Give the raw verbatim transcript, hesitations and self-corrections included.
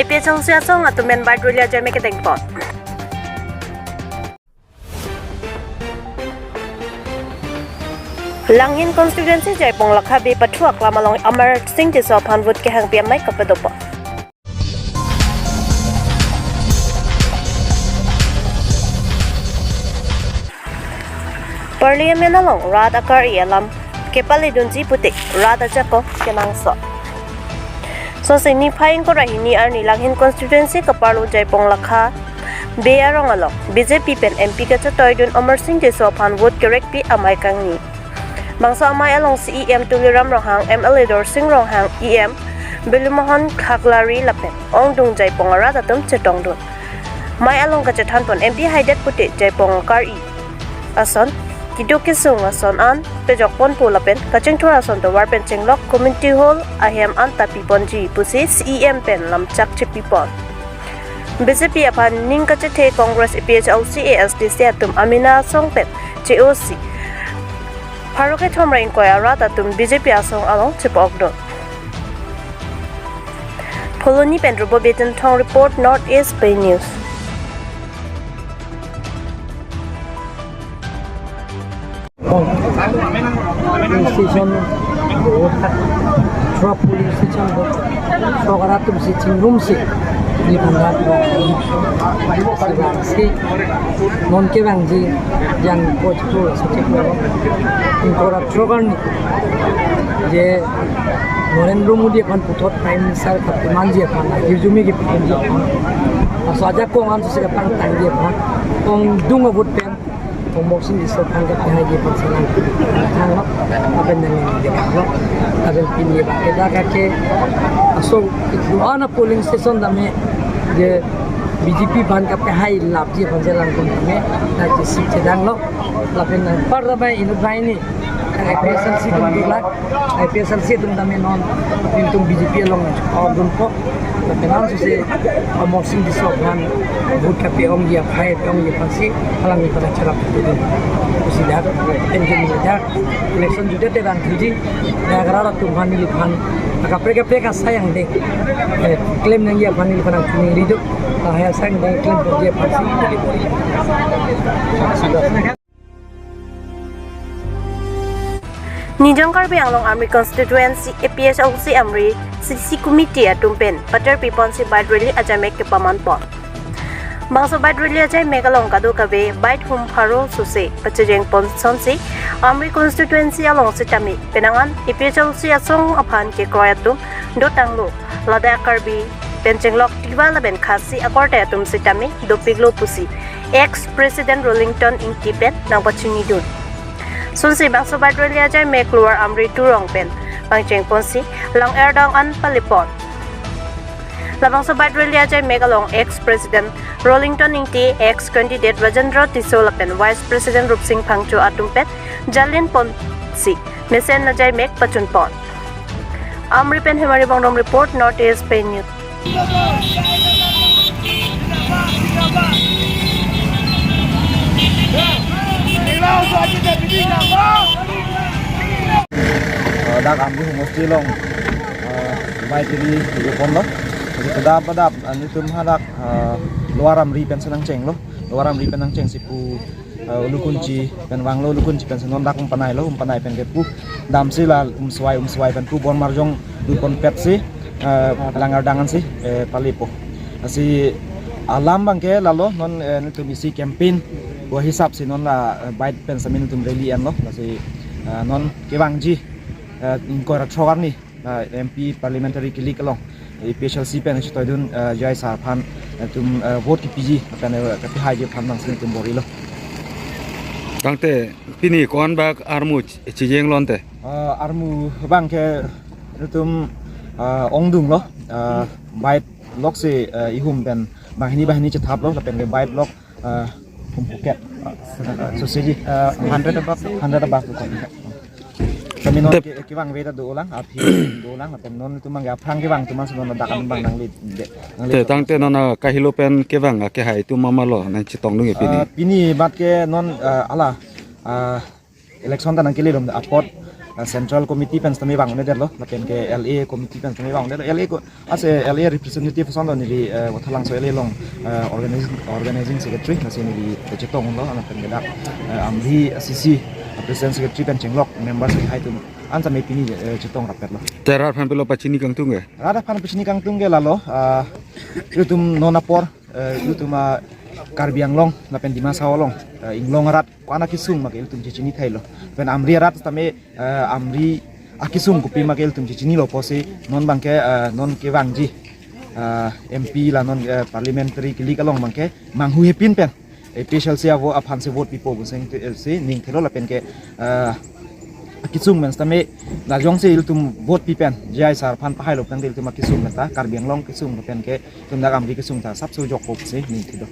APHLC asong atum pen bike rally ajai mek kedengpon. Langhin constituency Jaipong Lakha Bey pathu aklam along Amar Sing Tisso aphan vote kehangpi amei kapadopon. Parliament along rat akar-i alam kepaledunji pute rat ajakong kenangsot. Sosini phai ingkoi ra hini arni Langhin constituency kaparlo Jaipong Lakha Bey arong along BJP pen MP kachetoidun Amar Sing Tisso aphan vote kerekpi amei kangni. Bangso amei along CEM Tuliram Ronghang, MLA Dorsing Ronghang, EM Bilimohon Khaklari lapen ongdung Jaipong arat atum chetongdun. Mei along kachethanpon MP haidet pute Jaipong akar-i ason, keduk kesung ason an pejokponpo lapen kachingthur ason tovar pen chenglok community hall ahem anta piponji pusi CEM pen lamchak chepipon. BJP aphan ning kachethe Congress, APHLC, ASDC atum amena asong pen che-osi pharo kethom ra ingkoi arat atum BJP asong along chepokdun. Phuloni pen Rubo Betenthong report, North East Pei News. Polling station, throk polling station, throk arat atum si chingrumsi, ni panda si non kevangji, jang pochpo, sa chiklo, ingkoi ra throk arni, je Narendra Modi aphan puthot Prime Minister kapemanji aphan, hirjume kepemanji aphan, laso ajakong an sose kapangtangji aphan, ongdung a-vote pen Amar Sing Tisso aphan kapehaiji aphan si nangthanglo, lapen nangdenglo, lapen pini abang ke dak ke aso itu ana polling station tame je BJP aphan kapehailapji aphan si nangdeng tame, dak si chedanglo, lapen nang par tame inut banghini APHLC atum dulak, APHLC atum tame non, nelitum BJP along ongdunpo. Lapen non sose Amar Sing Tisso aphan vote kape-ongji aphai pe-ongji aphan si alang ni pada charap tu din. Pusi dak, pen ke ni dak, election juda te dan tuji, dak arat atum aphan neliphan, akaprek kaprek asai angdeng, eh, claim nangji aphan neliphan nangchini riduk, ah, asai angdeng claim ponji aphan si neli bor-i. Nijang Karbi Anglong Amri Constituency APHLC Amri CC Committee atum pen patar piponsi bike rally ajai mek kepamanpon. Bangso bike rally ajai mek along kadokave bike hum pharo sose pachejengpon sonsi Amri Constituency along sitame penang an APHLC asong aphan kekroi atum dotanglo, ladak Karbi pen chenglok Tiwa lapen Khasi akorte atum sitame dopiklo pusi ex President Rollington Ingti pen nangpachinidun. Sonsi bangso bike rally ajai mek Lower Amri Turong pen pangchengponsi lang-erdang an palepon. Labangso bike rally ajai mek along ex President Rollington Ingti, ex candidate Rajendra Tisso lapen Vice President Rupsing Phangcho atum pen jalinponsi mesen ajai mek pachunpon. Amri pen Hemari Bongdom report, North East Pei News. Eh, dak Amri homosti along, eh, bike rally ponlo. Jadi kedap kedap, eh, nelitum hadak, eh, Lower Amri pen si nangchenglo. Lower Amri pen nangchengsi pu, eh, Ulukunchi pen vanglo, Ulukunchi pensi non dak Umpanai lo, Umpanai pen ke pu damsi la Umswai, Umswai pen pu Bonmarjong duponpetsi, eh, lang-erdang ansi, eh, palepo. Lasi alam abang ke lalo non, eh, nelitum isi campaign pu ahisap si non la, eh, bike pen sitame nelitum rally enlo. Lasi, eh, non kevangji, eh, ingkoi ra throk arni, eh, MP parliamentary kilik along APHLC pen chetoidun, eh, J I sir aphan, eh, nelitum, eh, vote kepiji, lapen, eh, kapehaiji aphan abang si nelitum bor-ilo. Tangte pini ko-an bak armu ch-, chijeng lonte? Eh, armu abang ke nelitum, eh, ongdunglo, eh, bike lok si, eh, ihum pen banghini banghini chethaplo, lapen ke bike lok, eh, hum puket. So siji, eh, hundred above, hundred above lo. Kami non ke, kevang veda dolang, aphi dolang, lapen non nelitum abang ke aphrang kevang atum si non dak abang nangli, de, nangli. Te tangte non, ah, kahelo pen kevang, ah, kehai atum ma ma lo, nangchetongdunji pini? Ah, pini mat ke non, ah, ala, ah, election ta nangkele dom apot, uh, Central Committee pen sitame vang-un-edetlo, lapen ke L A Committee pen sitame vang-un-edetlo. L A ko, as a L A representative ason lo neli, uh, Vathalangso L A along, uh, organizing, organizing secretary, lasi neli, uh, chetonglo, lapen ke dak, uh, Amri C C, uh, president secretary pen chenglok members lahai atum an sitame pini, uh, chetong rapetlo. Te rat aphan pilo pachini kangtung ke? Rat aphan pachini kangtung ke lalo, uh, ilitum non apor, uh, ilitum, uh, Karbi Anglong lapen Dima Hasao along, uh, inglong arat ko-an akesung ma ke ilitum chechini thailo. Pen Amri arat sitame, uh, Amri akesung kopi ma ke ilitum chechinilo pusi non abangke, uh, non kevangji, uh, M P la non, uh, parliamentary kilik along abangke manghuhepin pen A P H L C avo aphan si vote pipo pusi, eh, si ning thelo lapen ke, uh, akesung pen sitame la jongsi ilitum vote pi pen J I sir aphan pahailo pen ilitum akesung pen ta Karbi Anglong kesung pen ke ilitum dak Amri kesung ta sapso jokpo pusi ning thelo.